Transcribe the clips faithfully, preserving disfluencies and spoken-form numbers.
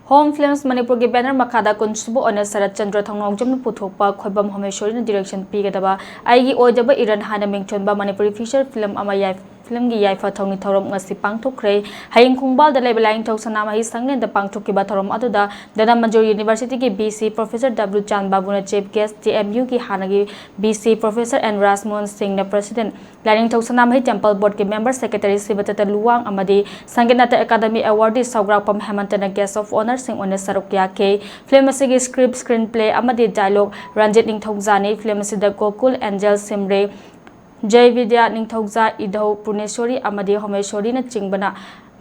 Home Films ꯃꯅꯤꯄꯨꯔꯒꯤ banner ꯃꯈꯥꯗ ꯀꯨꯟꯁꯨꯕ ꯑꯣꯏꯅ ꯁꯔꯠ ꯆꯟꯗ꯭ꯔ ꯊꯧꯅꯥꯎꯖꯝꯅ ꯄꯨꯊꯣꯛꯄ ꯈꯣꯏꯕꯝ ꯍꯣꯃꯦꯁꯣꯔꯤꯅ direction ꯄꯤꯒꯗꯕ ꯑꯩꯒꯤ ꯑꯣꯏꯗꯕ ꯏꯔꯟ ꯍꯥꯏꯅ ꯃꯤꯡꯊꯣꯟꯕ ꯃꯅꯤꯄꯨꯔꯤ feature film ꯑꯃ ꯌꯥꯏ-, film ꯒꯤ ꯌꯥꯏꯐ ꯊꯧꯅꯤ ꯊꯧꯔꯝ ꯉꯁꯤ ꯄꯥꯡꯊꯣꯛꯈ꯭ꯔꯦ꯫ ꯍꯌꯦꯡ ꯈꯣꯡꯕꯥꯜꯗ ꯂꯩꯕ ꯂꯥꯏꯅꯤꯡꯊꯧ ꯁꯅꯥꯃꯍꯤ ꯁꯪꯂꯦꯟꯗ ꯄꯥꯡꯊꯣꯛꯈꯤꯕ ꯊꯧꯔꯝ ꯑꯗꯨꯗ ꯙꯅꯃꯟꯖꯨꯔꯤ University ꯒꯤ B C Professor W ꯆꯥꯟꯕꯥꯕꯨꯅ chief guest, T M U ꯒꯤ ꯍꯥꯟꯅꯒꯤ B C Professor N ꯔꯥꯖꯃꯣꯍꯟ ꯁꯤꯡꯅ president, ꯂꯥꯏꯅꯤꯡꯊꯧ ꯁꯅꯥꯃꯍꯤ Temple Board ꯀꯤ member secretary ꯁꯤꯕꯗꯠꯇ ꯂꯨꯋꯥꯡ ꯑꯃꯗꯤ ꯁꯪꯒꯤꯠ ꯅꯥꯇꯛ ꯑꯦꯀꯥꯗꯃꯤ awardee ꯁꯧꯒ꯭ꯔꯥꯛꯄꯝ ꯍꯦꯃꯟꯇꯅ guest of honour ꯁꯤꯡ ꯑꯣꯏꯅ ꯁꯔꯨꯛ ꯌꯥꯈꯤ꯫ Film ꯑꯁꯤꯒꯤ script, screenplay ꯑꯃꯗꯤ dialogue ꯔꯟꯖꯤꯠ ꯅꯤꯡꯊꯧꯖꯥꯅꯤ꯫ Film ꯑꯁꯤꯗ ꯒꯣꯀꯨꯜ, ꯑꯦꯟꯖꯦꯜ ꯁꯤꯝꯔꯦ, ꯖꯩꯕꯤꯗ꯭ꯌꯥ ꯅꯤꯡꯊꯧꯖꯥ, ꯏꯙꯧ ꯄꯨꯔꯅꯦꯁꯣꯔꯤ ꯑꯃꯗꯤ ꯍꯣꯃꯦꯁꯣꯔꯤꯅꯆꯤꯡꯕꯅ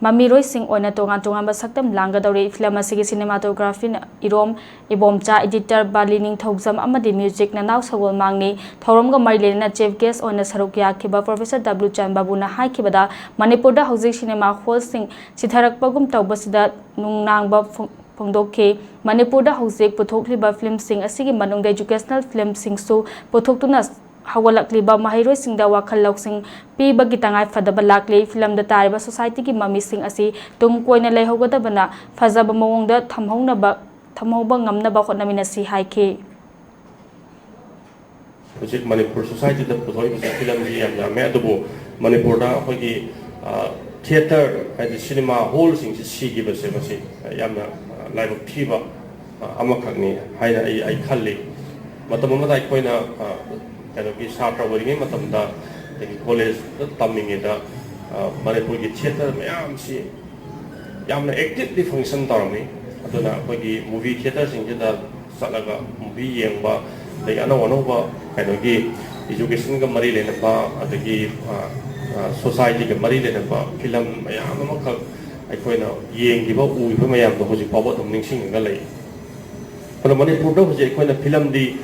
ꯃꯃꯤꯔꯣꯏꯁꯤꯡ ꯑꯣꯏꯅ ꯇꯣꯉꯥꯟ ꯇꯣꯉꯥꯟꯕ ꯁꯛꯇꯝ ꯂꯥꯡꯒꯗꯧꯔꯤ꯫ Film ꯑꯁꯤꯒꯤ cinematography ꯅ ꯏꯔꯣꯝ ꯏꯕꯣꯝꯆꯥ, editor ꯕꯥꯂꯤ ꯅꯤꯡꯊꯧꯖꯝ ꯑꯃꯗꯤ music ꯅꯅꯥꯎ ꯁꯒꯣꯜꯃꯥꯡꯅꯤ꯫ ꯊꯧꯔꯝꯒ ꯃꯔꯤ ꯂꯩꯅꯅ chief guest ꯑꯣꯏꯅ ꯁꯔꯨꯛ ꯌꯥꯈꯤꯕ Professor W ꯆꯥꯟꯕꯥꯕꯨꯅ ꯍꯥꯏꯈꯤꯕꯗ, ꯃꯅꯤꯄꯨꯔꯗ ꯍꯧꯖꯤꯛ cinema hall ꯁꯤꯡ ꯁꯤꯊꯔꯛꯄꯒꯨꯝ ꯇꯧꯕꯁꯤꯗ ꯅꯨꯡꯅꯥꯡꯕ ꯐꯣꯡ-, ꯐꯣꯡꯗꯣꯛꯈꯤ꯫ ꯃꯅꯤꯄꯨꯔꯗ ꯍꯧꯖꯤꯛ ꯄꯨꯊꯣꯛꯂꯤꯕ film ꯁꯤꯡ ꯑꯁꯤꯒꯤ ꯃꯅꯨꯡꯗ educational film ꯁꯤꯡꯁꯨ ꯄꯨꯊꯣꯛꯇꯨꯅ ꯍꯧꯒꯠꯂꯛꯂꯤꯕ ꯃꯍꯩꯔꯣꯏꯁꯤꯡꯗ ꯋꯥꯈꯜ ꯂꯧꯁꯤꯡ ꯄꯤꯕꯒꯤ ꯇꯉꯥꯏꯐꯗꯕ ꯂꯥꯛꯂꯤ꯫ Film ꯗ ꯇꯥꯔꯤꯕ society ꯒꯤ ꯃꯃꯤꯁꯤꯡ ꯑꯁꯤ ꯇꯨꯡ ꯀꯣꯏꯅ ꯂꯩꯍꯧꯒꯗꯕꯅ ꯐꯖꯕ ꯃꯑꯣꯡꯗ ꯊꯝꯍꯧꯅꯕ, ꯊꯝꯍꯧꯕ ꯉꯝꯅꯕ ꯍꯣꯠꯅꯃꯤꯟꯅꯁꯤ ꯍꯥꯏꯈꯤ꯫ ꯍꯧꯖꯤꯛ ꯃꯅꯤꯄꯨꯔ society ꯗ ꯄꯨꯊꯣꯛꯏꯕꯁꯦ film ꯁꯤ ꯌꯥꯝ ꯌꯥꯝꯃꯦ, ꯑꯗꯨꯕꯨ ꯃꯅꯤꯄꯨꯔꯗ ꯑꯩꯈꯣꯏꯒꯤ, ꯑ, theatre, ꯍꯥꯏꯗꯤ cinema hall ꯁꯤꯡꯁꯤ ꯁꯤꯈꯤꯕꯁꯦ, ꯃꯁꯤ ꯌꯥꯝꯅ, ꯑ, ꯂꯥꯏꯕꯛ ꯊꯤꯕ, ꯑ, ꯑꯃꯈꯛꯅꯤ ꯍꯥꯏꯅ ꯑꯩ, ꯑꯩ ꯈꯜꯂꯤ꯫ ꯃꯇꯝ ꯑꯃꯗ ꯑꯩꯈꯣꯏꯅ, ꯑ, ꯀꯩꯅꯣꯒꯤ ꯁꯥꯇ꯭ꯔ ꯑꯣꯏꯔꯤꯉꯩ ꯃꯇꯝꯗ, ꯑꯗꯒꯤ college ꯇ ꯇꯝꯃꯤꯉꯩꯗ, ꯑ, ꯃꯅꯤꯄꯨꯔꯒꯤ theatre ꯃꯌꯥꯝꯁꯤ ꯌꯥꯝꯅ actively function ꯇꯧꯔꯝꯃꯤ꯫ ꯑꯗꯨꯅ ꯑꯩꯈꯣꯏꯒꯤ movie theatre ꯁꯤꯡꯁꯤꯗ ꯆꯠꯂꯒ movie ꯌꯦꯡꯕ, ꯑꯗꯒꯤ ꯑꯅꯧ ꯑꯅꯧꯕ ꯀꯩꯅꯣꯒꯤ education ꯒ ꯃꯔꯤ ꯂꯩꯅꯕ, ꯑꯗꯒꯤ, ꯑ, ꯑ, society ꯒ ꯃꯔꯤ ꯂꯩꯅꯕ film ꯃꯌꯥꯝ ꯑꯃꯈꯛ ꯑꯩꯈꯣꯏꯅ ꯌꯦꯡꯈꯤꯕ, ꯎꯈꯤꯕ ꯃꯌꯥꯝꯗꯣ ꯍꯧꯖꯤꯛ ꯐꯥꯎꯕ ꯑꯗꯨꯝ ꯅꯤꯡꯁꯤꯡꯉꯒ ꯂꯩ꯫ ꯑꯗꯣ ꯃꯅꯤꯄꯨꯔꯗ ꯍꯧꯖꯤꯛ ꯑꯩꯈꯣꯏꯅ film ꯗꯤ,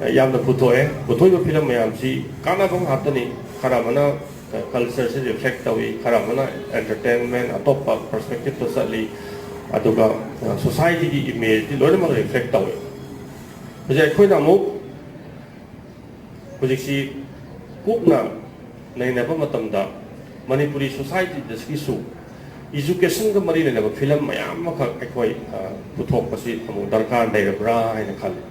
ꯑ, ꯌꯥꯝꯅ ꯄꯨꯊꯣꯛꯑꯦ꯫ ꯄꯨꯊꯣꯛꯏꯕ film ꯃꯌꯥꯝꯁꯤ ꯀꯥꯟꯅꯕ ꯉꯥꯛꯇꯅꯤ꯫ ꯈꯔ ꯑꯃꯅ, ꯑ, culture ꯁꯤ reflect ꯇꯧꯏ, ꯈꯔ ꯑꯃꯅ entertainment, ꯑꯇꯣꯞꯄ perspective ꯇ ꯆꯠꯂꯤ, ꯑꯗꯨꯒ, ꯑ, society ꯒꯤ image ꯇꯤ ꯂꯣꯏꯅꯃꯛ reflect ꯇꯧꯏ꯫ ꯍꯧꯖꯤꯛ ꯑꯩꯈꯣꯏꯅ ꯑꯃꯨꯛ ꯍꯧꯖꯤꯛꯁꯤ ꯀꯨꯞꯅ ꯅꯩꯅꯕ ꯃꯇꯝꯗ ꯃꯅꯤꯄꯨꯔꯤ society ꯗꯁꯨ ꯏꯖꯨꯀꯦꯁꯟꯒ ꯃꯔꯤ ꯂꯩꯅꯕ ꯐꯤꯂꯝ ꯃꯌꯥꯝ ꯑꯃꯈꯛ ꯑꯩꯈꯣꯏ ꯄꯨꯊꯣꯛꯄꯁꯤ ꯑꯃꯨꯛ ꯗꯔꯀꯥꯔ ꯂꯩꯔꯕ꯭ꯔꯥ ꯍꯥꯏꯅ ꯈꯜꯂꯤ꯫